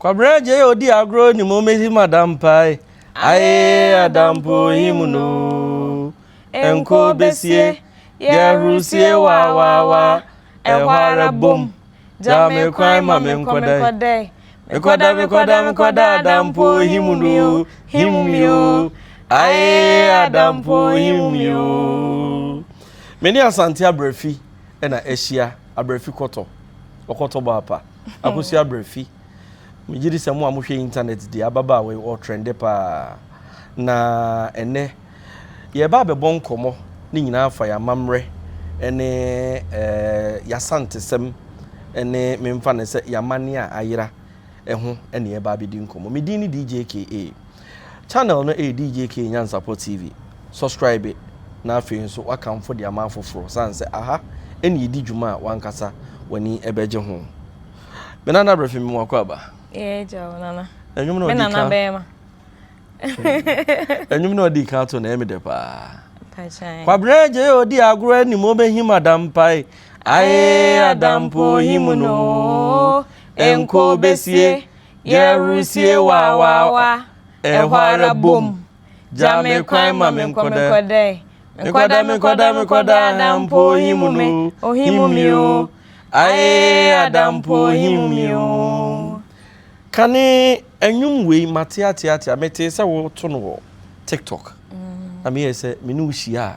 Kwabena Adjei odi agorɔ ni mo mesi madampae aye adampo him no nko besie yɛhurusie wa wa wa ɛhɔ ara bom gya me kwan ma me nkɔda mekɔda mekɔda mekɔda adampo him no him mi o aye adampo him mi o. Me ne Asante Abrafi na ahyia Abrafi kɔtɔ ɔkɔtɔ bɔ apa Akosua Abrafi megye di sɛ mo a mohwɛ internet deɛ ababaawa yi ɔtrɛnde paa na ɛnɛ yɛreba abɛbɔ nkɔmmɔ ne nyinaa fa yɛn amammerɛ ne ɛɛ yɛasantesɛm ne memfa ne sɛ yɛamanne a ayera ho na yɛreba abɛdi nkɔmmɔ. Me din ne DJ KA. Channel no yɛ DJ K Nyansapɔ TV. Subscribe na afei nso wakamfo de ama afoforɔ sane sɛ aha ɛna yɛdi dwuma a wankasa w'ani bɛgye ho. Me nana brɛfi me wakɔ aba. Yɛ gya o nana. Ɛnwom na Me ɔdi nana kan. bɛrima. Ɛnwom na ɔdi kan to na ɛyɛ me dɛ paa. Mpakyɛn. Kwabena gye odi agorɔ anim obehim adampae. Aye adampo him no. Nko besie yɛresie wa wa wa. Ɛhɔ ara bom. Gya me kwan ma me nkɔda. Mekɔda mekɔda mekɔda adampo him no. Him mi o. Aye adampo him mi o. Kane ɛnwom wei mate ate ate a metee sɛ woto no wɔ TikTok. Na meyɛ sɛ me ne wo hyia a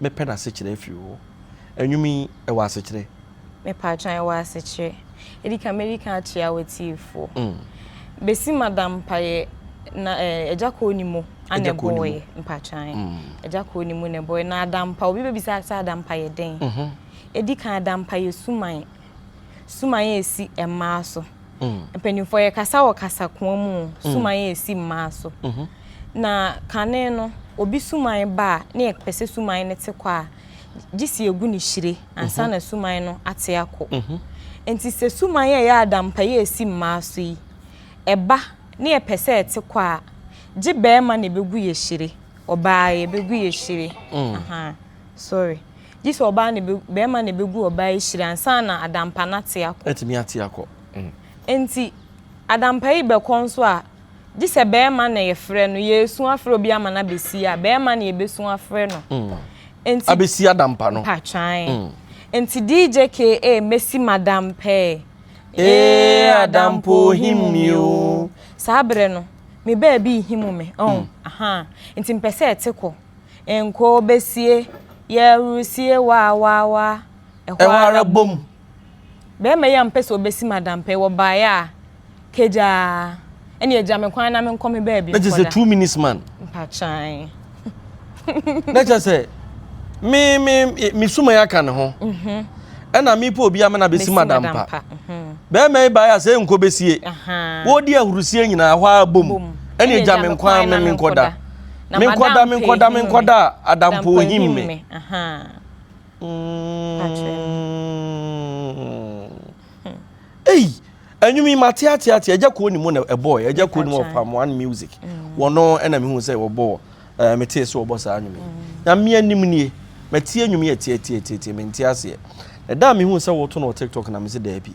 mɛpɛ n'asekyerɛ afiri hɔ. Ɛnwom yi ɛwɔ asekyerɛ. Mepatwa ɛwɔ asekyerɛ. Edi kan medi kan akyea w'atiefoɔ. Besi madam mpaeɛ na ɛɛ agya kɔɔ ne mu ana ɛbɔɔyɛ mpatwa. Agya kɔɔ ne mu na ɛbɔɔyɛ na adampa obi bɛbisa sɛ adampa yɛ dɛn. Edi kan adampa yɛ suman. Suman a esi mmaa so. Mpanimfoɔ yɛkasa wɔ kasakoa mu o, suman a esi mmaa so. Na kane no obi suman ba a na yɛpɛ sɛ suman no te kɔ a gye sɛ yɛgu no hyire ansa na suman no ate akɔ. Nti sɛ suman a ɛyɛ adampa yi a ɛsi mmaa so yi, ɛba na yɛpɛ sɛ ɛte kɔ a, gye barima na ɛbɛgu yɛ hyire, ɔbaa yɛbɛgu yɛ hyire. Aha, sorry. Gye sɛ ɔbaa na ɛbɛ, barima na ɛbɛgu ɔbaa yi hyire ansa na adampa no ate akɔ. Atumi ate akɔ. Nti adampa yi bɛkɔ nso a, gye sɛ bɛrima na yɛfrɛ no yɛresu afrɛ obi ama no abɛsi a bɛrima na yɛbɛsu afrɛ no. Nti Abɛsi adampa no. Patwan. Nti DJ KA mɛsi madam pɛɛ. Ee adampo him mi o. Saa berɛ no me baabi him me. Oh, aha. Nti mpɛ sɛ ɛte kɔ. Nkɔ bɛsie yɛresie wa wa wa. Ɛhɔ ara bom. Bɛrima yi a mpɛ sɛ ɔbɛsi madam pɛɛ wɔbaeɛ a kagyaa ɛne agya me kwan na menkɔ me baabi Na kyerɛ sɛ 2 minutes man. Mpatwan. Na kyerɛ sɛ me me me suman aka ne ho. Ɛna me po obi ama na bɛsi madampa. Bɛrima yi baeɛ a sɛ nkɔ bɛsie. Wɔdi ahurusie nyinaa hɔ ara bom. Ɛne agya me kwan me menkɔda. Menkɔda menkɔda menkɔda a adampo him me. Ei, ɛnwom yi mate ate ate agya koo ne mu na ɛbɔɔ agya koo ne mu ɔpam one music. Wɔno ɛna mehu sɛ wɔbɔ ɛɛ metee sɛ wɔbɔ saa nnwom yi. Na mmea anim nie, matie nnwom yi atie atie atie atie mente aseɛ. Ɛda a mehu sɛ wɔto no wɔ TikTok na mese daabi.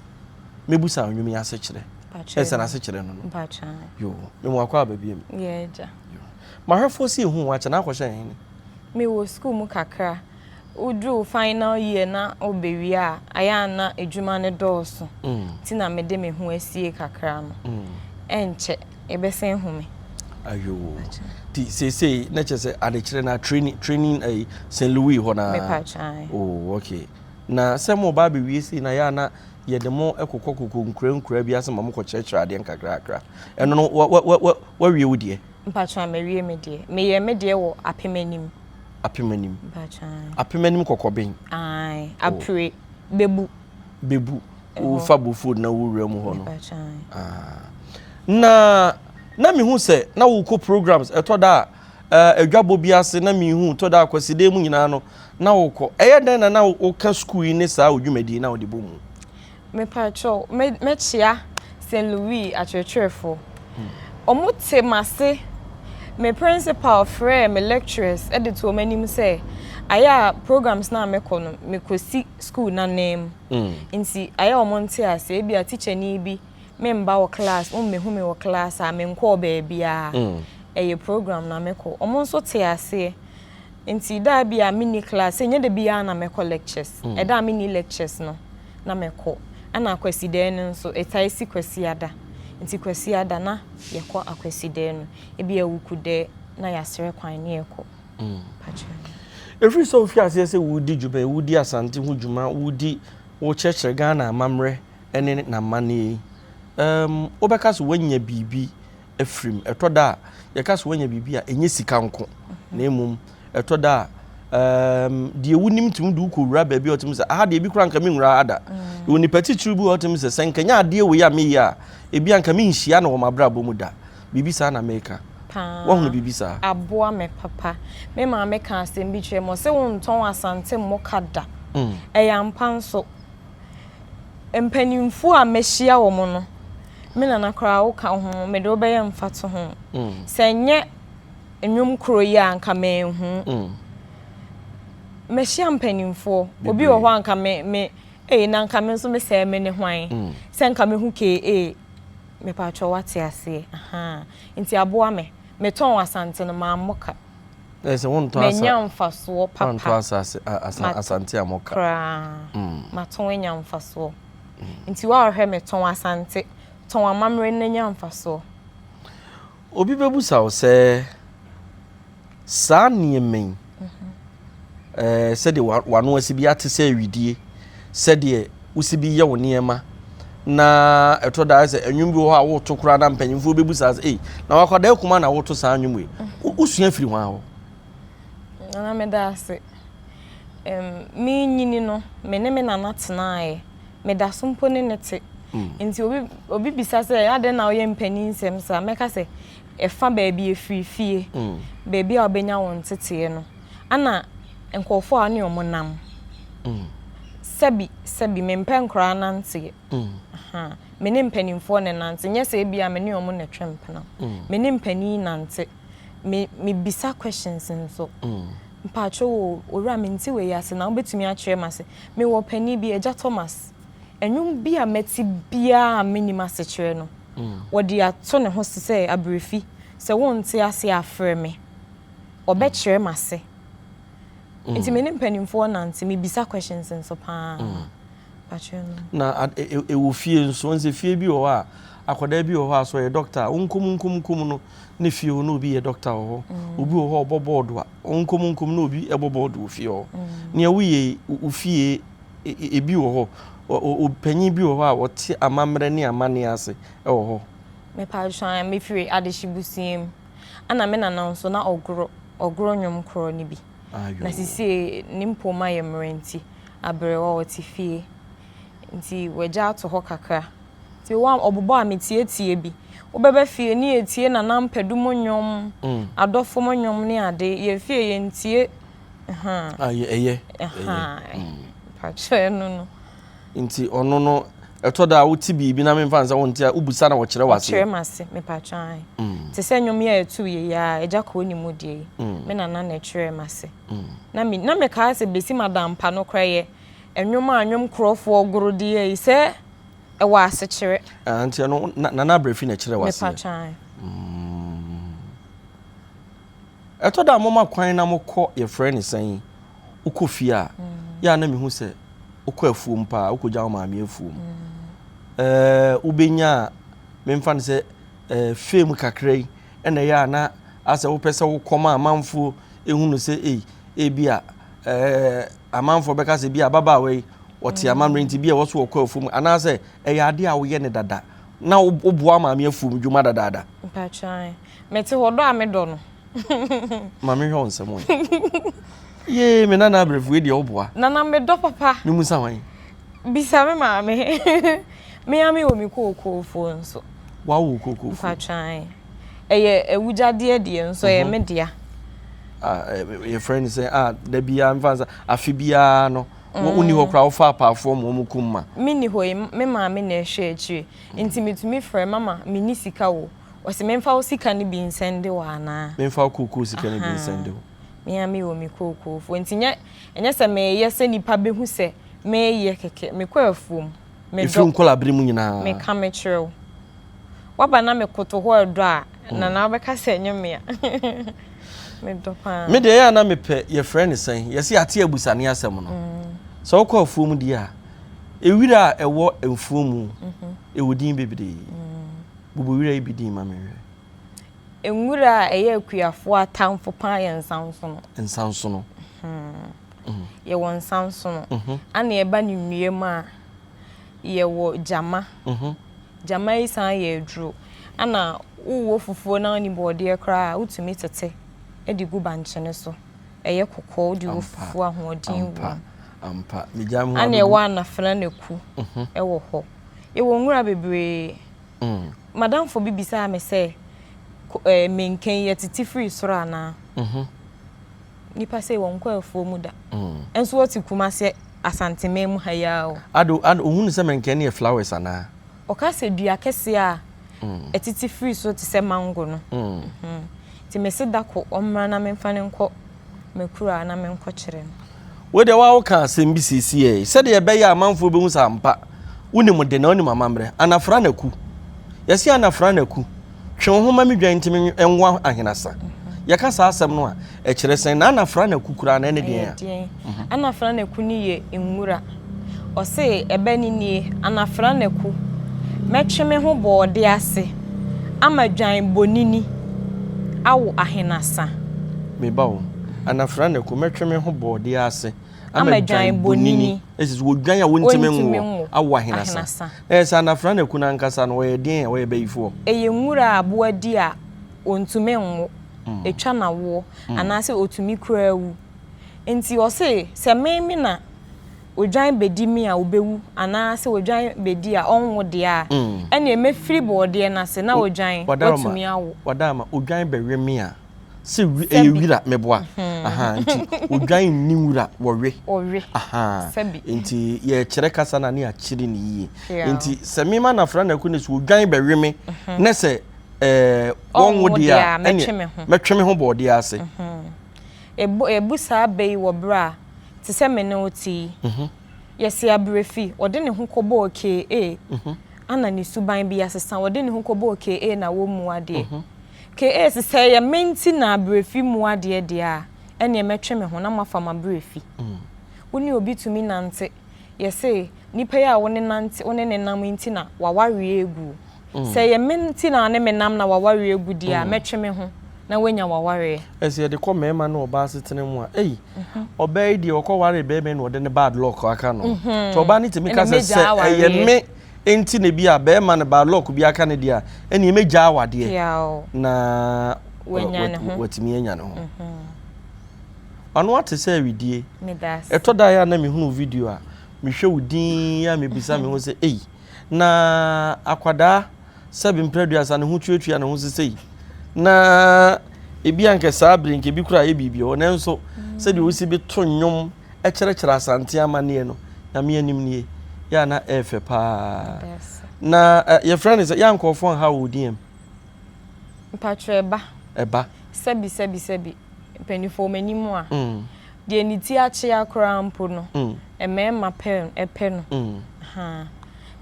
Mebu saa nnwom yi ase kyerɛ. Ɛsɛ n'ase kyerɛ no no. Yo, memu akɔ aba biem. Yɛ agya. Mahwɛfoɔ si ehu wakyɛ na akɔhyɛ hene. Mewɔ school mu kakra. Woduru final year na wobɛwie a, ayɛ a na adwuma no dɔɔso. Nti na mede me ho asie kakra no. Ɛnkyɛ, yɛbɛsan hu me. Ayo. Ti seesei na kyerɛ sɛ adekyerɛ na training training ɛyi St. Louis hɔ na. Mepatwan. Oh, okay. Na sɛ mo ba abɛwie sei na yɛ a na yɛde mo kɔkɔ kɔkɔ nkura nkura bi ase ma mo kɔkyerɛkyerɛ adeɛ nkakrakra. Ɛno no wa wa wa wawie wo deɛ? Mpatwan mawie me deɛ. Meyɛ me deɛ wɔ apem anim. Apem anim. Mpatwan. Apem anim kɔkɔben. Ae, apire, bebu. Bebu. Wofa bofuo na wowura mu hɔ no. Mpatwan. Ah. Na na mehu sɛ na wokɔ programs ɛtɔ da a adwabɔ bi ase na mehu tɔ da a kwasidan mu nyinaa no na wokɔ. Ɛyɛ dɛn na na woka sukuu yi ne saa odwumadi na wode bɔ mu? Mepatwɔ, mɛkyea St. Louis akyerɛkyerɛfoɔ. Ɔmo te m'ase. Me principal frɛɛ me lecturers de to ɔmo anim sɛ ayɛ a programs na mekɔ no mekɔsi school n'anan mu. Nti ayɛ a ɔmo nte ase ebia teacher ni bi Memba wɔ class, wommehu me wɔ class a, menkɔɔ baabiara. Ɛyɛ program na mekɔ. Wɔn nso te aseɛ. Nti da bi a menni class, ɛnyɛ da biara na mɛkɔ lectures. Ɛda a menni lectures no, na mɛkɔ. Ɛna Kwasidaa no nso, ɛtae si Kwasiada. Nti Kwasiada na yɛkɔ Akwasidaa no. Ebi Awukudɛɛ na yɛasrɛ kwan na yɛkɔ. Ɛfiri sɛ wofii aseɛ sɛ woredi dwuma yi, woredi Asante ho dwuma, woredi, worekyerɛkyerɛ Ghana amammerɛ ne n'amanneɛ yi, um, wobɛka sɛ woanya biribi afiri mu. Ɛtɔ da a, yɛka sɛ woanya biribi a, ɛnyɛ sika nko, na mmom ɛtɔ da a, um, deɛ wonim tumi de wokɔwura baabi a ɔtumi sɛ, aha deɛ ebi koraa nka menwura ha da. Yɛwɔ nipa titiriw bi wɔ hɔ ɔtumi sɛ, sɛ nka nyɛ adeɛ wei a meyɛ a, ebi anka menhyia no wɔ m'abrabɔ mu da. Biribi saa na meka. Paa. Woahunu biribi saa? Aboa me papa. Me maame kaa asɛm bi kyerɛɛ me, ɔse wontɔn Asante mmoka da. Ɛyɛ ampa nso. Mpanimfoɔ a mahyia wɔn no, me nana koraa woka ho, mede wo bɛyɛ mfatoho. Sɛ ɛnyɛ nnwom koro yi a anka manhu. Mahyia mpanimfoɔ, obi wɔ hɔ a anka me, me, ei na anka me nso mesɛe me ne hwan? Sɛ anka mehu KA, mepaatwɔ wate aseɛ, ahaa. Nti aboa me. Metɔn Asante no, mammɔ ka. Ɛsɛ wontɔ asa. Manya mfasoɔ papa. Wontɔ asase asa Asante a mɔ ka. Koraa. Matɔn anya mfasoɔ. Nti wo a wohwɛ me, tɔn Asante, tɔn amammerɛ na nya mfasoɔ. Obi bɛbusa wo sɛ, saa nneɛma yi, ɛɛ sɛdeɛ w'ano asi bi ate sɛ awidie, sɛdeɛ wosi bi yɛ wo nneɛma, na ɛtɔ da sɛ nnwom bi wɔ hɔ a woto koraa na mpanyinfoɔ bɛbu saa sɛ ei na wakwadaa kuma na woto saa nnwom yi, wosua firi hwan hɔ? Nana meda ase. Um, menyini no, me ne me nana tenaeɛ. Meda so mpo ne ne te. Nti obi, obi bisa sɛ adɛn na woyɛ mpanin nsɛm saa? Mɛka sɛ ɛfa baabi ɛfiri fie, baabi a wobɛnya wo nteteɛ no, ɛna nkurɔfoɔ a wo ne wɔn nam. Sɛbi, sɛbi, mempɛ nkoraa nanteɛ. Aha, me ne mpanimfoɔ na ɛnante, nyɛ sɛ ebia me ne wɔn na ɛtwe mpena. Me ne mpanin nante. Me, mebisa questions nso. Mpakyɛw o, owura mente wei ase na wobɛtumi akyerɛ me ase. Mewɔ panin bi, Agya Thomas. Nnwom bi a mɛte biara a mennim asekyerɛ no, wɔde ato ne ho so sɛ, Aberefi, sɛ wonte ase a, frɛ me. Ɔbɛkyerɛ m'ase. Nti me ne mpanimfoɔ nante, mebisa questions nso paa. Pakyɛ no. Na ɛwɔ fie nso, wɔn sɛ fie bi wɔ hɔ a, akwadaa bi wɔ hɔ a sɛ ɔyɛ dɔkta a, nkom nkom nkom no, ne fie hɔ na obi yɛ dɔkta wɔ hɔ. Obi wɔ hɔ a ɔbɔ bɔɔdo a, nkom nkom na obi bɔ bɔɔdo wɔ fie hɔ. Nea woyɛ yi, wo fie ebi wɔ hɔ, ɔpanyin bi wɔ hɔ a ɔte amammerɛ ne amanneɛ ase wɔ hɔ. Mepaatwɔ ae, mefiri adehye busua mu. Ɛna me nana nso na ɔgoro, ɔgoro nnwom korɔ no bi. Na sesie ne mpom ayɛ mmerɛ nti, aberewa ɔte fie. Nti wagya ato hɔ kakra. Nti wa ɔbobɔ a metietie bi. Wobɛba fie ne yɛtie Nana Ampadu mo nnwom, Adɔfo mo nnwom ne ade. Yɛn fie yɛntie Ah, ɛyɛ. Mpakyɛ ɛno no. Nti ɔno no ɛtɔ da a wote biribi na memfa nsa wonte a wobisa na wɔkyerɛ w'ase. Wɔkyerɛ m'ase mepakyɛ ae. Mm. Te sɛ nnwom yi a ɛtu yɛ yi a agya kɔɔ ne mu deɛ yi. Mm. Me nana na ɛkyerɛɛ m'ase. Mm. Na me na mekaa sɛ besi madampa no koraa yɛ nnwom a nnwom korɔfoɔ goro deɛ yi sɛ ɛwɔ asekyerɛ. Ah, nti ɛno nana abrɛfi na ɛkyerɛ w'aseɛ. Mepakyɛ ae. Mm. Ɛtɔ da a moma kwan na mokɔ yɛfrɛ no sɛn wokɔ fie a yɛ a na mehu sɛ wokɔ afuom paa wokɔgya wo maame afuom ɛɛ wobɛnya a memfa no sɛ ɛɛ fame kakra yi ɛna ɛyɛ a na asɛ wopɛ sɛ wokɔ ma amanfoɔ ehunu sɛ ei ebi a ɛɛ amanfoɔ bɛka sɛ bi a ababaawa yi ɔte amammerɛ nti bi a ɛwɔ so wɔkɔ afuom anaasɛ ɛyɛ adeɛ a woyɛ ne dada na woboa maame afuom dwuma dadaada. Mpatwan. Mete hɔ dɔ a medɔ no. Ma menhwɛ wo nsɛm ɛ. Yee me nana abrɛfo wei deɛ woboa. Nana medɔ papa. Me musa hwan? Bisa me maame. Me ara mewɔ me kookoofuo nso. Wawo kookoofuo? Mpatwan. Ɛyɛ awugyadeɛ deɛ nso ɛyɛ me dea. Ah, yɛfrɛ no sɛ ah, da biara mfa nsa afe biara no wonni hɔ koraa wofa apaafoɔ ma wɔn kum ma. Menni hɔ yi me maame na ɛhwɛ akyire nti metumi frɛ mama menni sika o. Ɔse memfa wo sika no bi nsɛnde wo anaa? Memfa wo kookoo sika no bi nsɛnde wo. Me ara mewɔ me kookoofoɔ nti nyɛ ɛnyɛ sɛ meyɛ sɛ nipa bɛhu sɛ meyɛ kɛkɛ. Mekɔ afuom, medɔ. Ɛfiri nkwadaa bere mu nyinaa. Meka mekyerɛ wo. Waba na mekoto hɔ ɛdɔ a, mm. na na wobɛka sɛ ɛnyɛ me a. Medɔ paa. Me deɛ ɛyɛ a na mepɛ yɛfrɛ no sɛn yɛse ate abusane asɛm no. Mm. Sɛ wokɔ afuo mu deɛ a, ewira a ɛwɔ mfuo mu mhm. ɛwɔ din bebree. Mm. Bubu wira yi bi din ma menhwɛ. Nwura a ɛyɛ akuafoɔ atamfo paa yɛ nsansono. Nsansono. Hmm. Mm. Yɛwɔ nsansono. Mhm. Ana ɛba ne nnua mu a, yɛwɔ gyama. Mhm. Gyama yi san yɛ aduro. Ana wowɔ fufuo na wonni bɔɔdeɛ koraa a, wotumi tete de gu bankye no so. Ɛyɛ kɔkɔɔ, wode wɔ fufuo ahoɔden wom. Ampa. Megya mu Ana ɛwɔ anafena na ku mhm. wɔ hɔ. Yɛwɔ nwura bebree. Mm. Madamfo bi bisaa me sɛ, eh, menken yɛtete firi soro anaa? Mhm. Nipa sei wɔnkɔ afuo mu da. Mm. Nso wɔte Kumase Asanteman mu ha yi ara o. Ado, ado, ohunu sɛ mɛnkɛn no yɛ flowers anaa? Ɔka sɛ dua kɛseɛ a mm. ɛtete firi soro te sɛ mango no. Mm. Mm. Nti mese dako ɔmmra na memfa no nkɔ m'akuraa na menkɔkyerɛ no. Wei deɛ waa woka asɛm bi seesei sɛdeɛ ɛbɛyɛ a amanfoɔ bɛhu sɛ ampa wonim de na wonim amammerɛ. Anafra na ku. Yɛse anafra na ku. Twe wo ho ma me dwan nti me nwa ahenasa. Yɛka saa asɛm no a, ɛkyerɛ sɛn? Na anafra na ku koraa no ɛne deɛn a? Mhm. Anafra na ku no yɛ nwura. Ɔse ɛbɛ no nie, anafra na ku. Mɛtwe me ho bɔɔde ase ama dwan bonini awo ahenasa. Me ba o, anafra na ku, mɛtwe me ho bɔɔde ase ama dwan bonini, ɛsɛ sɛ odwan a wontumi nwo awo ahenasa. Ɛyɛ sɛ anafra na ku no ankasa no, ɔyɛ deɛn a ɔyɛ bayifoɔ? Ɛyɛ nwura a aboa di a ɔntumi nwo, ɛtwa mm. n'awoɔ, mm. anaasɛ ɔtumi koraa wu. Nti ɔse sɛ me me na odwan bɛdi me a ɔbɛwu anaasɛ odwan bɛdi a ɔnwo deɛ a, mm. ɛneɛ mɛfiri bɔɔdeɛ no ase na odwan watumi awo. Wadaama, odwan bɛwe me a sɛ wi ɛyɛ wira meboa mhm. aha nti odwan nni nwura wɔwe wɔwe aha sɛbi nti yɛkyerɛ kasa na ne akyerɛ ne yie nti sɛ mema nafra na ko ne so odwan bɛwe me mhm. ne sɛ ɛɛ wɔnwo deɛ a ɛne mɛtwe me ho bɔɔdeɛ ase mhm. ebu ebu saa bɛ yi wɔ berɛ a te sɛ me ne wo te yi yɛsi aberefi ɔde ne ho kɔbɔɔ KA ana ne suban bi asesa ɔde ne ho kɔbɔɔ KA na wɔmmu adeɛ KA se sɛ ɛyɛ me nti na abrɛfi mmu adeɛ deɛ a, ɛneɛ mɛtwe me ho na moafa m'abrɛfi. Wo ne obi tumi nante, yɛse nipa yi a wo ne nante, wo ne ne nam nti na w'awareɛ agu. Sɛ ɛyɛ me nti na wo ne me nam na w'awareɛ agu deɛ a, mɛtwe me ho na woanya w'awareɛ. Ɛsɛ yɛde kɔ mmarima ne ɔbaa asetena mu a, ei, ɔbaa yi deɛ ɔkɔwaree barima yi na ɔde ne bad luck aka no. Nti ɔbaa no tumi ka sɛ, sɛ ɛyɛ me Enti na bi a bɛrima no bad luck bi aka no deɛ a, ɛneɛ mɛgyaa awadeɛ na watumi anya ne ho. Wano ate sɛ awidie. Ɛtɔ da yɛ a na mehunu video a, mehwɛ wo din a mebisa me ho sɛ, ei, na akwadaa sɛbe mprɛduasa ne ho tuatua ne ho sesei. Na ebi anka saa bere nka ebi koraa yɛ biribi hɔ, nanso sɛdeɛ wosi bi to nnwom kyerɛkyerɛ Asante amanneɛ no, Nyame anim nie, yɛ a na ɛyɛ fɛ paa. Na yɛfrɛ no sɛ, yɛ a nkurɔfoɔ nha wo DM? Mpakyɛ ɛba. Ɛba. Sɛbi sɛbi sɛbi, mpanimfoɔ wɔn anim a, mm. deɛ ne ti akyea koraa mpo no, mm. mmarima pɛ ɛpɛ no. Mm. Ha.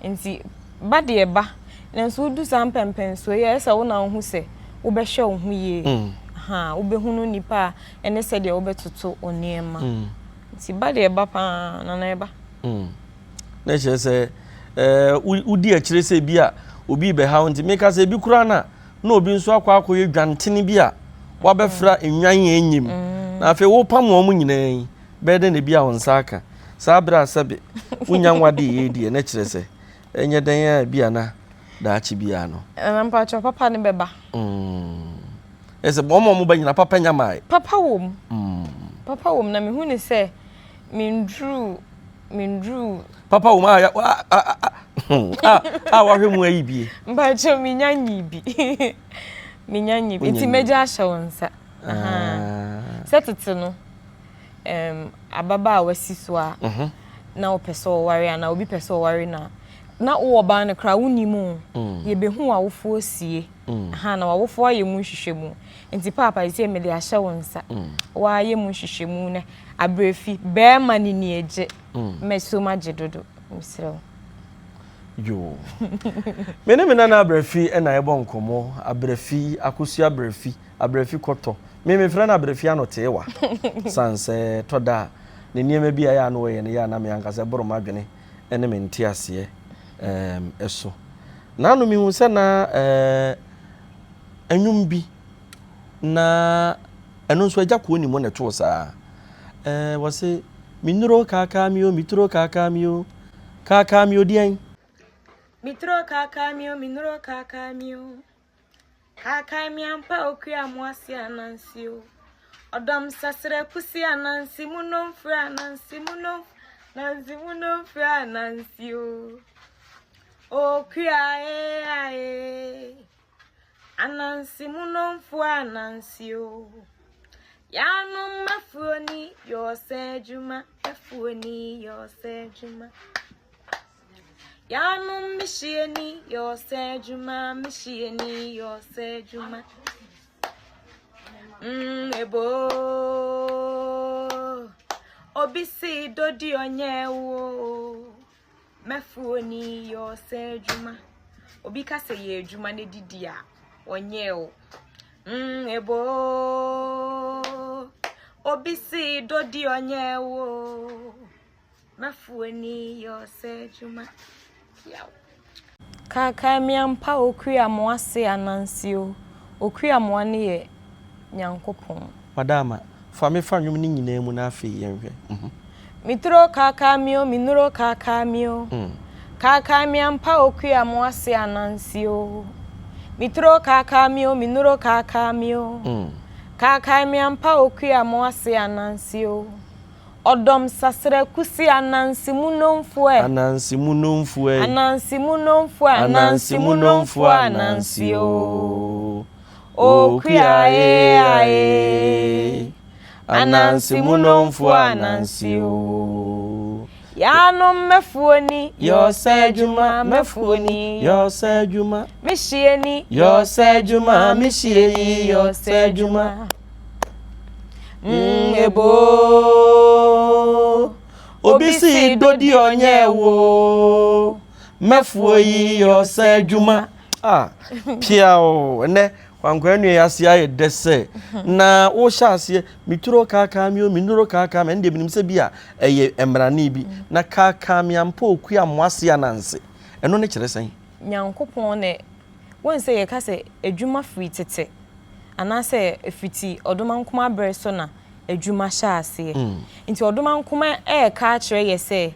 Nti ba deɛ ba, nanso wodu saa mpɛmpɛnsoɔ yi a, ɛsɛ wo na wohu sɛ wobɛhwɛ wo ho yie. Mm. Ha, wobɛhunu nipa a ɛne sɛdeɛ wobɛtoto wo nneɛma. Mm. Nti ba deɛ ɛba paa, nana ɛba. Mm. Na kyerɛ sɛ ɛɛ wodi akyire sɛ bi a obi bɛha wo nti meka sɛ ebi koraa na na obi nso akɔ akɔyɛ dwantene bi a wabɛfra mm. nnwan yɛn enyim. Mm. Na afei wopam wɔn nyinaa yi bɛyɛ dɛ na ebi a wɔn nsa aka. Saa berɛ a sɛbe wonya nwade yɛ deɛ na kyerɛ sɛ ɛnyɛ dɛn a bi a na daakye biara no. Nana mpakyɛ papa ne bɛba. Mm. Ɛsɛ wɔn a wɔn ba nyina papa nya mae. Papa wɔ mu. Mm. Papa wɔ mu na mehu ne sɛ menduru menduru. Papa wɔ mu a a a a a wahwɛ mu ayi bie. Mpakyɛ menya nyi bi. Menya nyi bi nti mɛgya ahyɛ wo nsa. Ah. Sɛ tete no um, ababaawa si so a mhm. na ɔpɛ sɛ ɔware anaa obi pɛ sɛ ɔware no a na wowɔ baa no koraa wonim o mm. yɛbɛhu w'awofoɔ sie mm. ha na w'awofoɔ ayɛ mu nhwehwɛmu nti paapa sɛ mede ahyɛ wo nsa mm. woayɛ mu nhwehwɛmu na aberɛfi bɛrima ne ni agye mɛso magye dodo mesrɛ wo. Yoo. Me ne me nana Abrafi na ɛbɔ nkɔmmɔ. Abrafi, Akosua Abrafi, Abrafi Kɔtɔ. Me mefrɛ no Abrafi Anoteewa. San sɛ ɛtɔ da a, ne nneɛma bi a ɛyɛ a na ɔyɛ no yɛ a na me ankasa ɛboro m'adwene ne me nteaseɛ ɛɛm so. Naano mehu sɛ na ɛɛ nnwom bi na ɛno nso Agya Koo Nimo na ɛtoo saa. Ɛɛ wɔse, me nnuro kaakaa mi o, me turo kaakaa mi o. Kaakaa mi o deɛn? Me turo kaakaa mi o, me nnuro kaakaa mi o. Kaakaa mi ampa okua mo ase anansi o. Ɔdɔm sasrɛ kusi anansi mu nomfiri anansi mu nomfiri anansi mu nomfiri anansi o. Okua ee ae. Anansi mu nomfo anansi o. Yanom afuo ni yɛ ɔsɛ adwuma afuo ni yɛ ɔsɛ adwuma. Yanom mehyie ni yɛ ɔsɛ adwuma mehyie ni yɛ ɔsɛ adwuma. Mm, ebo. Obi si dodi ɔnyɛ wo. M'afuo ni yɛ ɔsɛ adwuma. Obi ka sɛ yɛ adwuma na didi a, ɔnyɛ o. Mm, ebo. Obi si dodi ɔnyɛ o. M'afuo ni yɛ ɔsɛ adwuma. Piaw. Kaakae me ampa Okuamoa se Ananse o, Okuamoa no yɛ Nyankopɔn. Madama, fa me fa nnwom no nyinaa mu na afei yɛnhwɛ. Mhm. Me turo kaakaa me o, me nuro kaakaa me o, Kaakaa me ampa Okuamoa se Ananse o, Me turo kaakaa me o, me nuro kaakaa me o, Kaakaa me ampa Okuamoa se Ananse o. Ɔdɔm sasrɛ kusi ananse mu nomfo ɛ. Ananse mu nomfo ɛ. Ananse mu nomfo ɛ. Ananse mu nomfo ananse o. Okua e ae. Ananse mu nomfo ananse o. Yanom mɛfuo ni. Yɛ ɔsɛ adwuma mɛfuo ni. Yɛ ɔsɛ adwuma. Mehyie ni. Yɛ ɔsɛ adwuma mehyie ni. Yɛ ɔsɛ adwuma. Mm, ebo. Obi si dodi ɔnyɛ wo. Mɛfoɔ yi yɛ ɔsɛ adwuma. Ah, pia o. Ɛnɛ, kwankwan nua yi ase ayɛ dɛ sɛ. Na wohyɛ aseɛ, meturo kaakaa mi o, menuro kaakaa mi. Ɛno deɛ menim sɛ bi a ɛyɛ mmarane bi. Na kaakaa mi ampa okua mmoase ananse. Ɛno ne kyerɛ sɛn? Nyankopɔn na Wohu sɛ yɛka sɛ adwuma firi tete anaasɛ ɛfiti ɔdomankoma berɛ so na adwuma hyɛ aseɛ. Nti ɔdomankoma reka akyerɛ yɛ sɛ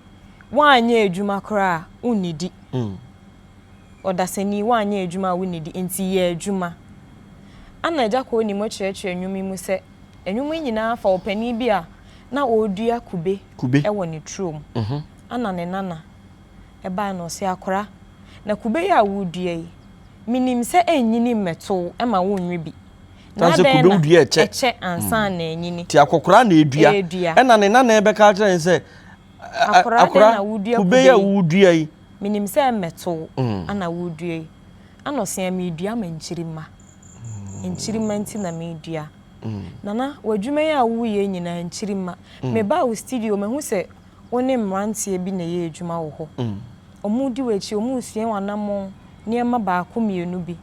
woanyɛ adwuma koraa a wonnidi. Ɔdasani woanyɛ adwuma a wonnidi nti yɛ adwuma. Ana Agya Koo Nimo kyerɛkyerɛ nnwom yi mu sɛ nnwom yi nyinaa fa ɔpanin bi a na ɔredua kube wɔ ne turom. Ana ne nana Ɛbae no, ɔse, Akora, na kube yi a woredua yi, minim sɛ ɛrenyini mmɛto wo ma wonwe bi. Na adɛn na ɛkyɛ ansa na anyini? Nti akɔkora na edua. Ɛna ne nana bɛka akyerɛ no sɛ, Akora, adɛn na wodua kube yi a woredua yi? Minim sɛ ɛmmɛto wo na woredua yi. Ɛna ɔse, Meredua ma nkyirimma. Nkyirimma nti na meredua. Nana, w'adwuma yi a woreyɛ nyinaa, nkyirimma. Mebaa wo studio, mahu sɛ wo ne mmeranteɛ bi na ɛyɛ adwuma wɔ hɔ. Wɔredi w'akyi, wɔresua w'anammɔn nneɛma baako mmienu bi.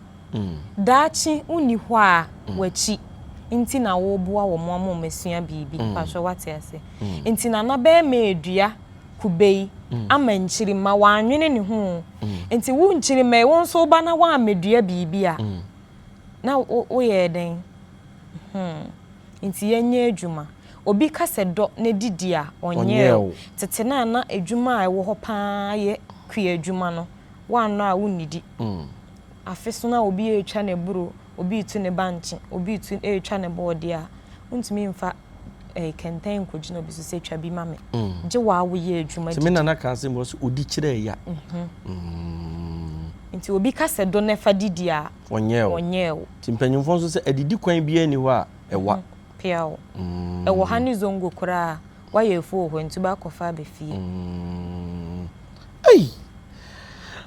Daakye wonni hɔ a, w'akyi nti na woreboa wɔn ama wɔasua biribi. Mpakyɛw woate aseɛ? Nti Nana bɛrima redua kube yi ama nkyirimma, wannwene ne ho o. Nti wo nkyirimma yi, wo nso woba na woammɛdua biribi a, na woyɛɛ dɛn? Hmm. Nti yɛnyɛ adwuma. Obi ka sɛ dɔ na didi a, ɔnyɛɛ o. Tete no a na adwuma a ɛwɔ hɔ pa ara yɛ kua adwuma no, woannɔ a wonnidi. Afe so na obi retwa n'aburo, obi retu ne bankye, obi retu retwa ne bɔɔdeɛ a, wontumi mfa kɛntɛn nkɔgyina obi so sɛ twa bi ma me. Gye wo ara woyɛ adwuma didi. Nti me nana ka asɛm bi, ɔse odi kyerɛ ya. Nti obi ka sɛ dɔ na fa didi a, ɔnyɛɛ o. Nti mpanyimfoɔ nso sɛ adidi kwan biara nni hɔ a ɛwa. Pia o. Ɛwɔ ha ne zongo koraa wayɛ afuo wɔ hɔ nti wobɛ akɔfa aba fie. Ei!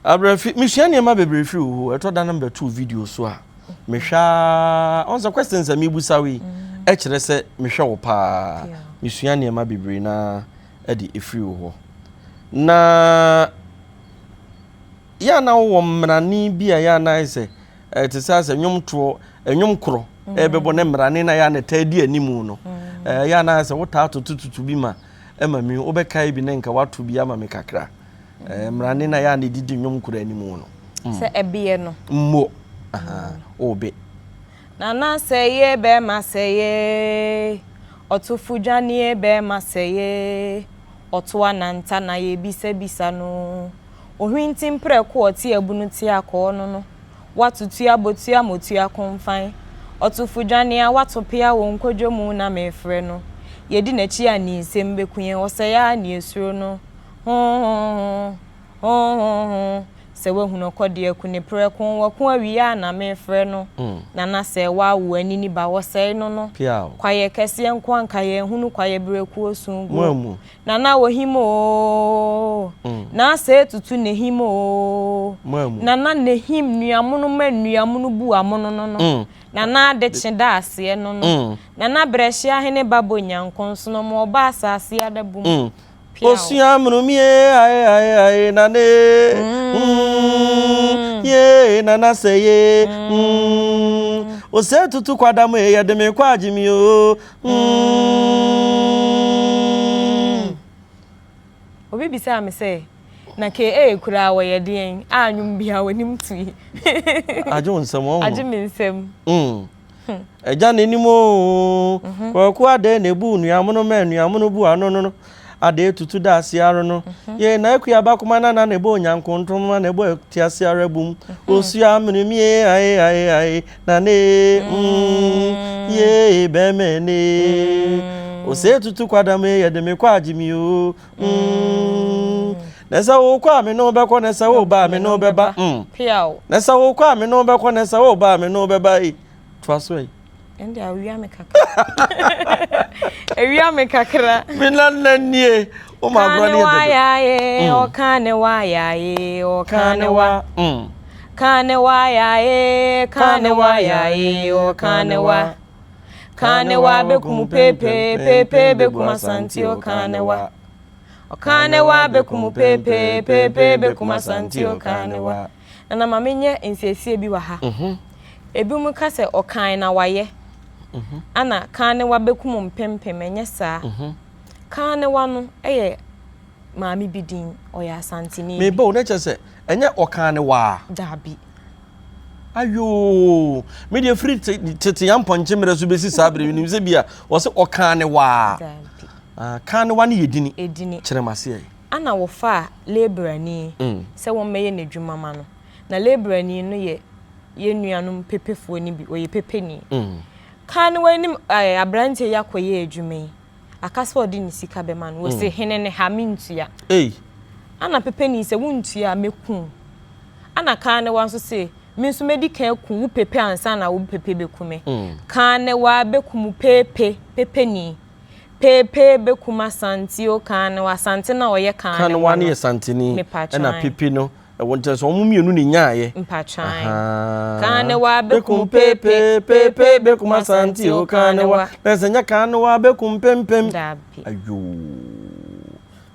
Abrɛfi, mesua nneɛma bebree firi wo hɔ. Ɛtɔ da na mebɛto video so a, mehwɛ ara. Ɔn sɛ questions a mebusa wo yi, ɛkyerɛ sɛ mehwɛ wo paa. Mesua nneɛma bebree na ɛde ɛfiri wo hɔ. Na. Yɛ a na wowɔ mmarane bi a yɛ a na ayɛ sɛ ɛte sɛ asɛ nnwomtoɔ, nnwom korɔ ɛbɛbɔ ne mmarane na yɛ a na ɛtaa di animu no. Yɛ a na ayɛ sɛ wotaa totototo bi ma ɛma mi, wobɛkae bi ne nka woato bi ama me kakra. Mmarane na yɛ a na ɛdidi nnwom korɔ animu no. Sɛ ɛbeɛ no. Mmo. Obe. Nana sɛye bɛɛma sɛye, ɔtofo dwanie bɛɛma sɛye, ɔto ananta na yɛbisa bisa no, ohwinti mprɛko ɔte abunu te akɔɔ no no, wato tua botua motua komfan, ɔtofo dwane a wato pea wɔ nkodwo mu na mefrɛ no, yɛdi n'akyi a ne nsɛm bɛku yɛn, ɔsɛe ara ne yɛsuro no, hoo-hoo-hoo. Hoo-hoo-hoo, sɛ wahunu ɔkɔdeɛ aku ne prɛko, wako awie a na mefrɛ no, Nana sɛ wawo anini ba wɔsɛe no no, kwaeɛ kɛseɛ nko anka yɛnhunu kwaeɛ berɛkuo su guo, Nana ohim oo, Naasɛ tutu nehim oo, Nana nehim nnuamono ma nnuamono bu amono no no, Nana adekye da aseɛ no no, Nana berɛhye ahene ba bɔ nyankonsono ma ɔba asase adabum. Osua mnumie ae ae ae nane mm, ye nana sɛ ye mm, ose tutu kwadam e yɛde me kɔ agye mi o mm. Obi bisaa me sɛ na KA koraa wɔyɛ deɛn a nnwom biara w'anim tu yi. Agye wo nsam ɔho. Agye me nsam. Agya n'anim oo, Kwaku adɛn na ebu nnuamono ma nnuamono bu ano no no, Ade etutu da ase ara no, Yee na akua bakoma na na na ɛbɔ onyankontrom ma na ɛbɔ atiase ara bum, Osua amene mie ae ae ae na ne mm yee bɛmɛ ne, Ose tutu kwadam ee yɛde me kɔ agye mi oo mm, Na sɛ wokɔ a me ne wo bɛkɔ na sɛ woba a me ne wo bɛba mm, Na sɛ wokɔ a me ne wo bɛkɔ na sɛ woba a me ne wo bɛba ei. Toa so ɛ. Ɛnde awia me kakra. Awia me kakra. Me nana nie. O ma agorɔ ne yɛ dodo. Kane wa ɔka ne wa yaye, ɔka ne wa. Kane wa yaye, kane wa yaye, ɔka ne wa. Kane wa bekum pepe, pepe bekum asante, ɔka ne wa. Ɔka ne wa bekum pepe, pepe bekum asante, ɔka ne wa. Nana ma menyɛ nsiesie bi wɔ ha. Ebinom ka sɛ ɔkan na wayɛ. Ana kan ne wa bɛkum mpempem, ɛnyɛ saa. Kan ne wa no yɛ maame bi din, ɔyɛ Asanteni bi. Meba o, na kyerɛ sɛ ɛnyɛ ɔkan ne waa? Daabi. Ayoo, me deɛ firi tete ya mpɔnkye mmerɛ so bɛsi saa berɛ, menim sɛ bi a wɔse ɔkan ne waa. Daabi. Ah, kan ne wa no yɛ dini. Edini. Kyerɛ m'aseɛ. Ana wɔfaa laborani sɛ wɔmmɛyɛ n'adwuma ma no. Na laborani no yɛ yɛn nuanom pepefoɔ no bi, ɔyɛ pepeni. Kan no w'anim ɛɛ aberanteɛ yi akɔyɛ adwuma yi, aka sɛ ɔde ne sika bɛma no, wɔse hene ne ha mentua. Ei. Ana pepeni sɛ wontua a mɛku wo. Ana kan no wa nso se me nso mɛdi kan aku wo pepe ansa na wo pepe bɛku me. Kan no wa bɛkum pepe, pepeni. Pepe bɛkum Asante o, kan no Asante na ɔyɛ kan no wa no. Kan wa no yɛ Santeni, ɛna pepe no Ɛwɔ nkyɛn sɛ wɔn mmienu na enyaeɛ. Mpatwan. Kanewa bekum pepe, pepe bekum asante o kanewa. Na sɛ nyɛ kanewa bekum pempem. Dabi. Ayoo.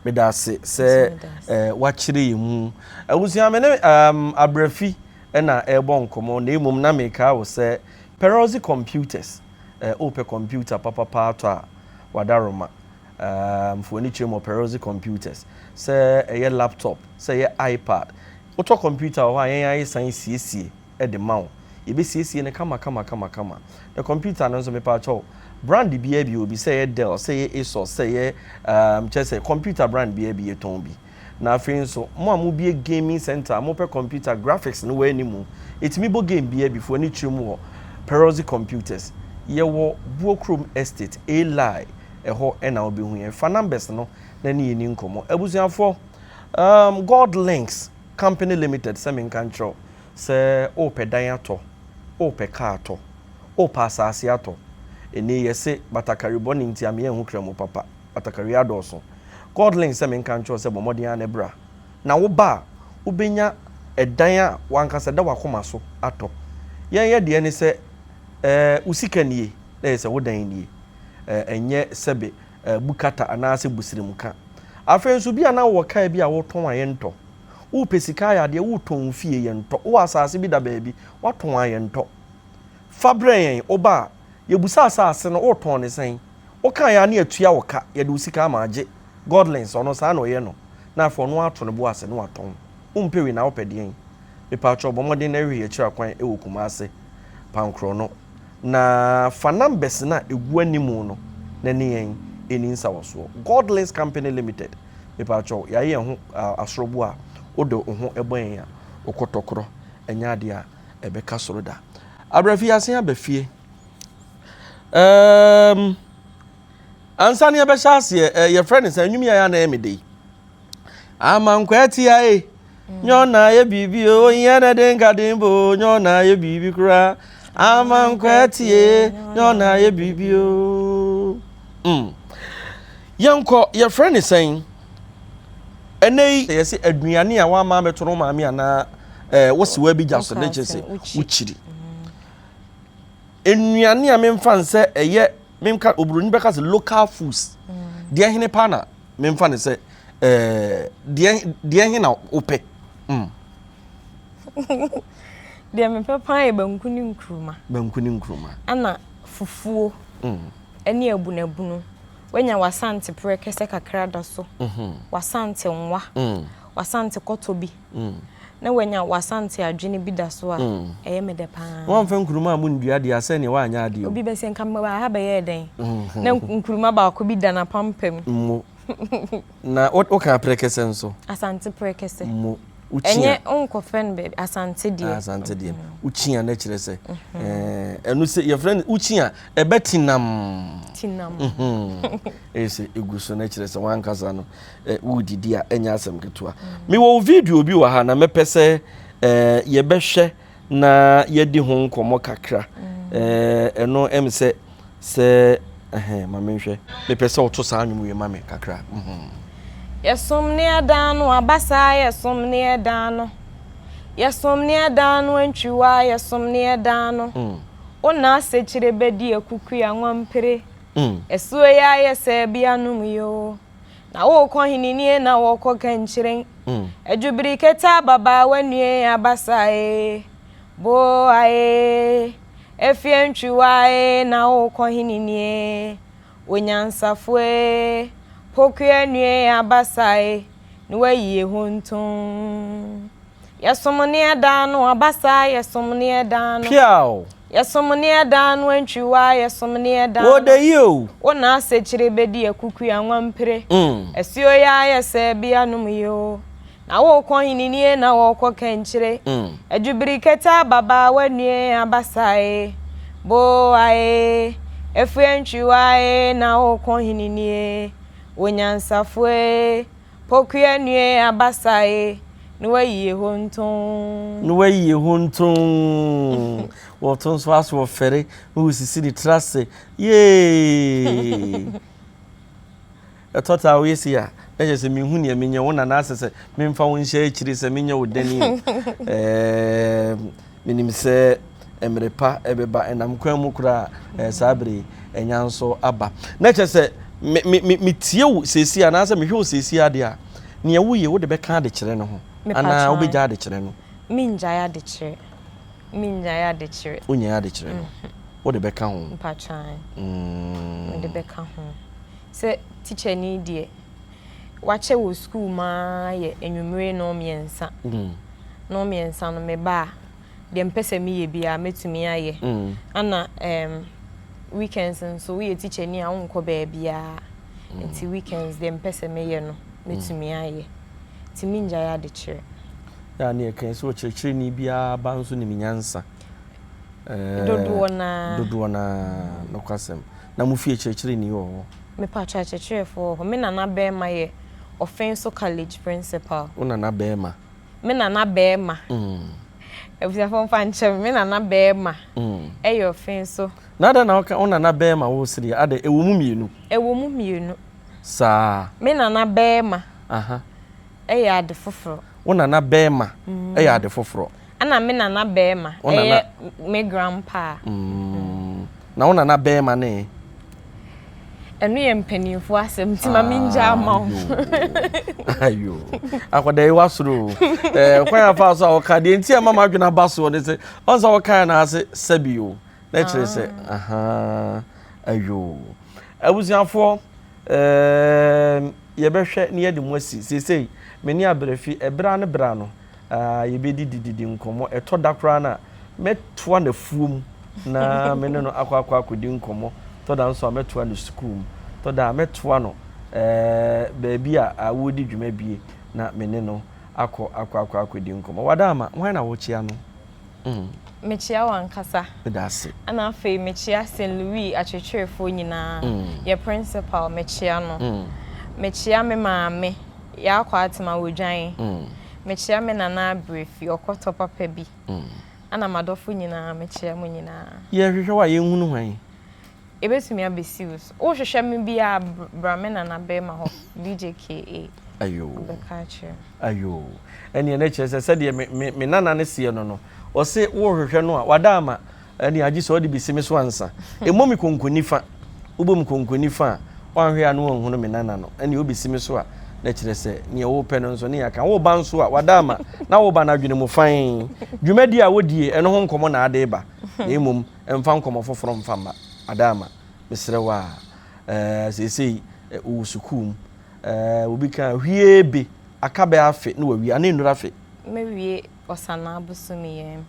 Meda ase sɛ eh, wakyerɛ yɛn mu. Abusua me ne um, Abrafi na ɛrebɔ nkɔmmɔ na mmom na mekaa wo sɛ Perosi Computers, eh, wopɛ computer papapa atɔ a, wadaroma. Um, fo ani kyerɛ mu wɔ Perosi Computers. Sɛ ɛyɛ laptop, sɛ ɛyɛ iPad, wotɔ computer wɔ hɔ a yɛn ara yɛsan siesie de ma wo. Yɛbɛsiesie no kama kama kama kama. Na computer no nso mepaakyɛw, brand biara bi wɔ bi, sɛ ɛyɛ Dell, sɛ ɛyɛ Asus, sɛ ɛyɛ um, kyerɛ sɛ computer brand biara bi yɛtɔn bi. Na afei nso, mo a mobue gaming center a mopɛ computer graphics no wɔ anim, ɛtumi bɔ game biara bi, fo ani kyerɛ mu wɔ Perosi Computers. Yɛwɔ Buokrom Estate, A-Lie, ɛhɔ na wobɛhu yɛn. Fa numbers no na ne yɛni nkɔmmɔ. Abusuafoɔ, um, God Links Company Limited sɛ menka nkyerɛ wo sɛ wopɛ dan atɔ, wopɛ kaa atɔ, wopɛ asase atɔ. Ɛnɛ yɛse batakari bɔne nti ama yɛnhu kramo papa. Batakari adɔɔso. God Links sɛ menka nkyerɛ wo sɛ bɔ mmɔden ara na bra. Na woba a, wobɛnya ɛdan a w'ankasa ɛda w'akoma so atɔ. Yɛn yɛ deɛ ne sɛ, eh, wo sika nie, na ɛyɛ sɛ wo dan nie. Eh, ɛnyɛ sɛbe eh, bukata anaasɛ busirimuka. Afei nso, bi a na wowɔ kaa bi a wotɔn a yɛntɔ. Wopɛ sika ayɛ adeɛ, wotɔn wo fie, yɛntɔ. Wowɔ asase bi da baabi, woatɔn a yɛntɔ. Fa brɛ yɛn, woba a, yɛbusa asase no, wotɔn no sɛn? Wokaeɛ ara ne yɛatua wo ka, yɛde wo sika ama agye. Godlings, ɔno saa na ɔyɛ no. Na afei ɔno ara ato ne bo ase na watɔn. Wompɛ wei na wopɛ deɛn? Mepaakyɛw bɔ mmɔden na hwehwɛ yɛn akyiri akwan wɔ Kumase, Pankorɔ Na fa numbers no a ɛgu animu no na ne yɛn ɛni nsawɔsoɔ. Godlings Company Limited, mepaakyɛw, yɛayɛ yɛn ho asorobo a wode wo ho bɔ yɛn a, wo kɔtɔkorɔ ɛnyɛ adeɛ a ɛbɛka soro da. Abrafi yɛasen aba fie. Um, ansa ne yɛbɛhyɛ aseɛ, eh, yɛfrɛ no sɛ nnwom yi a yɛ a na ɛyɛ me de yi. Amankwa atia e, nyɛ ɔna ayɛ biribi o, nyɛ na den ka den bo, nyɛ ɔna ayɛ biribi koraa. Amankwa atie, nyɛ ɔna ayɛ biribi o. Mm. Yɛnkɔ, yɛfrɛ ne sɛn? Ɛnɛ yi, yɛsɛ aduane a wama abɛto no maame anaa ɛɛ eh, wosi wa bi gya so ne kyerɛ sɛ wokyiri. Nnuane a memfa nsɛ ɛyɛ memka oburoni bɛka sɛ local foods. Mm. Deɛ hene paa na memfa no sɛ ɛɛ deɛ deɛ he na wopɛ mm. Deɛ mepɛ paa yɛ banku ne nkuruma. Banku ne nkuruma. Ɛna fufuo mm. ɛne abunabunu. Wanya w'asante prɛkɛsɛ kakra da so. Mm -hmm. W'asante nwa. Mm. W'asante kɔtɔ bi. Mm. Na wanya w'asante adwene bi da so a, mm. ɛyɛ me dɛ paa. Wamfa nkuruma a mundua deɛ asɛ nea wanyɛ adeɛ o. Obi bɛsɛ nka mma ha bɛyɛɛ dɛn. Mm-hmm. Na nkuruma baako bi da n'apampam. Mo. Na woka prɛkɛsɛ nso. Asante prɛkɛsɛ. Mo. Ɛnyɛ nkɔfrɛ no baabi asante deɛ. Ah, asante deɛ. Mm-hmm. Wokyia na kyerɛ sɛ. Mm-hmm. Eh, ɛno sɛ yɛfrɛ no wokyia ɛbɛ tinam. Tinam. Ɛyɛ sɛ egu so na kyerɛ sɛ wankasa no. eh, woredidi a ɛnyɛ asɛm ketewa mewɔ wo video bi wɔ ha na mɛpɛ sɛ eh, yɛbɛhwɛ na yɛdi ho nkɔmmɔ kakra mm. eh, ɛno ɛm sɛ sɛ ɛhɛn ma menhwɛ mepɛ sɛ woto saa nnwom wie ma me kakra mm -hmm. Yɛsom ne ɛdan no abasa yɛsom ne ɛdan no yɛsom ne ɛdan no antwiwa yɛsom ne ɛdan no mm. wo na asekyere bɛdi akukua nwampere mm. ɛsuo yɛ ayɛ sɛ bianom yoo Na worekɔ hene nie na wɔrekɔ kɛnkyeren. Adwubiri kete ababaawa nue abasa ee, boa ee, efie ntwiwa ee na worekɔ hene nie, onyansafo ee, pokua nue abasa ee, ne wayi ehonton. Yɛsom ne ɛda no abasa yɛsom ne ɛda no. Piaw! Yɛsom ne ɛda no antwiwa yɛsom ne ɛda no. Wɔ da yi o. Wo na asekyere bɛdi akuku anwampire. Asuo yi ayɛ sɛ bia nom yi o. Na worekɔ hene nie na wɔrekɔ kɛnkyire. Adwubiri kete ababaawa nue abasa e, boa e, efue antwiwa e na worekɔ hene nie, onyansafo e. Pokua nue abasa e, ne wayi eho ntoo. Ne wayi eho ntoo. Wɔto nso aso ɔfɛre na wɔsisi ne tiri ase yee. Ɛtɔ taa woyɛ sei a na kyerɛ sɛ menhu nea menyɛ wo nana asɛ sɛ memfa wo nhyɛ akyiri sɛ menyɛ wo dani o. Ɛɛm. Menim sɛ mmere pa bɛba, ɛnam kwan mu koraa a, saa bere yi, anya nso aba. Na kyerɛ sɛ, me, me, me, metie wo seesei anaasɛ mehwɛ wo seesei adeɛ a, nea woyɛ wode bɛka adekyerɛ no ho anaa wobɛgya adekyerɛ no? Mengyae adekyerɛ. Mengyae adekyerɛ. Wonyae adekyerɛ no? Mhm. Wode bɛka ho? Mpatwan. Mm. Mede bɛka ho. Sɛ tikyani deɛ, wakyɛ wɔ sukuu mu ara yɛ anwummere nnɔnmiɛnsa. Mm. Nnɔnmiɛnsa no meba a, deɛ mpɛ sɛ meyɛ biara mɛtumi ayɛ. Mm. Ana um, weekends nso woyɛ tikyani a wonkɔ baabiara. Mm. Nti weekends deɛ mpɛ sɛ meyɛ no mɛtumi mm. ayɛ. Nti mengyae adekyerɛ. Yɛ ne yɛka sɛ ɔkyerɛkyerɛni biara ba nso nim nyansa. Dodoɔ no ara. Dodoɔ no ara, nokwasɛm. Na mo fie kyerɛkyerɛni wɔ hɔ? Mepakyɛ akyerɛkyerɛfoɔ wɔ hɔ. Me nana bɛɛma yɛ Ɔfenso College principal. Wo nana bɛɛma? Me nana bɛɛma. Abusuafoɔ mfa nkyɛ me, me nana bɛɛma yɛ Ɔfenso. Na adɛn na woka wo nana bɛɛma wo sereɛ adɛn ɛwɔ mu mmienu? Ɛwɔ mu mmienu. Saa. Me nana bɛɛma yɛ ade foforɔ. Wo nana bɛɛma yɛ ade foforɔ. Ɛna me nana bɛɛma ɛyɛ me grandpa. Na wo nana bɛɛma ne? Ɛno yɛ mpanimfoɔ asɛm nti ma mengya ama wo. Ayo. Akwadaa yi wasoro o. Ɛɛ kwan afa so a wɔka deɛ nti a ma m'adwene aba soɔ ne sɛ ɔn sɛ wɔkae na ase sɛbi o. Na kyerɛ sɛ ah. aha ayo. Abusuafoɔ ɛɛ yɛbɛhwɛ ne yɛde mo asi seesei me ne abrɛfi ɛberɛ ne berɛ ano yɛbɛdidididi nkɔmmɔ. Ɛtɔ da koraa no a, mɛtoa no afuom na me ne no akɔ akɔ akɔdi nkɔmmɔ. Ɛtɔ da nso a, mɛtoa no sukuu mu. Ɛtɔ da a, mɛtoa no baabi a wɔredi dwuma bie na me ne no akɔ akɔ akɔ akɔdi nkɔmmɔ. Wadaama, hwan na wokyea no? Mm. Mekyea w'ankasa. Meda ase. Ɛna afei mekyea St. Louis akyerɛkyerɛfoɔ nyinaa. Mm. Yɛ principal, mekyea no. Mm. Mekyea me maame. Yɛakɔ atema wɔ dwan. Mekyea me nana Abrɛfi, ɔkɔtɔ papa bi. Ɛna m'adɔfo nyinaa, mekyea mo nyinaa. Yɛhwehwɛ wo a, yɛnhunu hwan? Yɛbɛtumi abɛsi wo so. Wohwehwɛ me biara a, bra me nana bɛrima hɔ, DJ KA. Ayoo. Ɔbɛka akyerɛ me. Ayoo. Ɛnneɛ na kyerɛ sɛ sɛdeɛ me, me, me nana no seɛ no no, ɔse wohwehwɛ no a, wada ama. Ɛnneɛ agye sɛ ɔde bi si me so ansa. Mmɔ me konko nifa. Wobɔ me konko nifa a, woanhwɛ a na woanhunu me nana no. Ɛnneɛ wobɛsi me so a, na kyerɛ sɛ neɛ worepɛ no nso ne yɛaka. Woreba nso a, wada ama, na woreba no adwene mu fann. Dwumadie a wodie, ɛno ho nkɔmmɔ na ade reba, na mmom mfa nkɔmmɔ foforɔ mfa mma. Ada ama, mesrɛ wo ara. Ɛɛ, seesei wowɔ sukuu mu. Ɛɛ, obi ka a, hwie be, aka bɛ afe na wawie, anaa nnuru afe? Mɛwie Ɔsanaa bosome yi mu.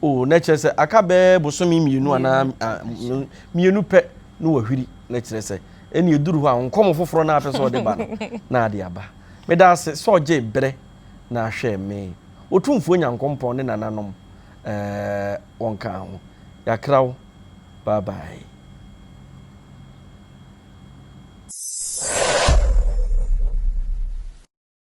Oh, na kyerɛ sɛ aka bɛyɛ bosome mmienu anaa mmienu pɛ na wahwiri, na kyerɛ sɛ ɛne ɛduru hɔ a nkɔmɔ foforɔ na apɛ sɛ ɔde ba no na ade aba. Meda ase sɛ ɔgye berɛ na ahwɛ me. Otumfoɔ Nyankopɔn ne nananom ɛɛ wɔnka ho. Yɛakra wo. Bye bye.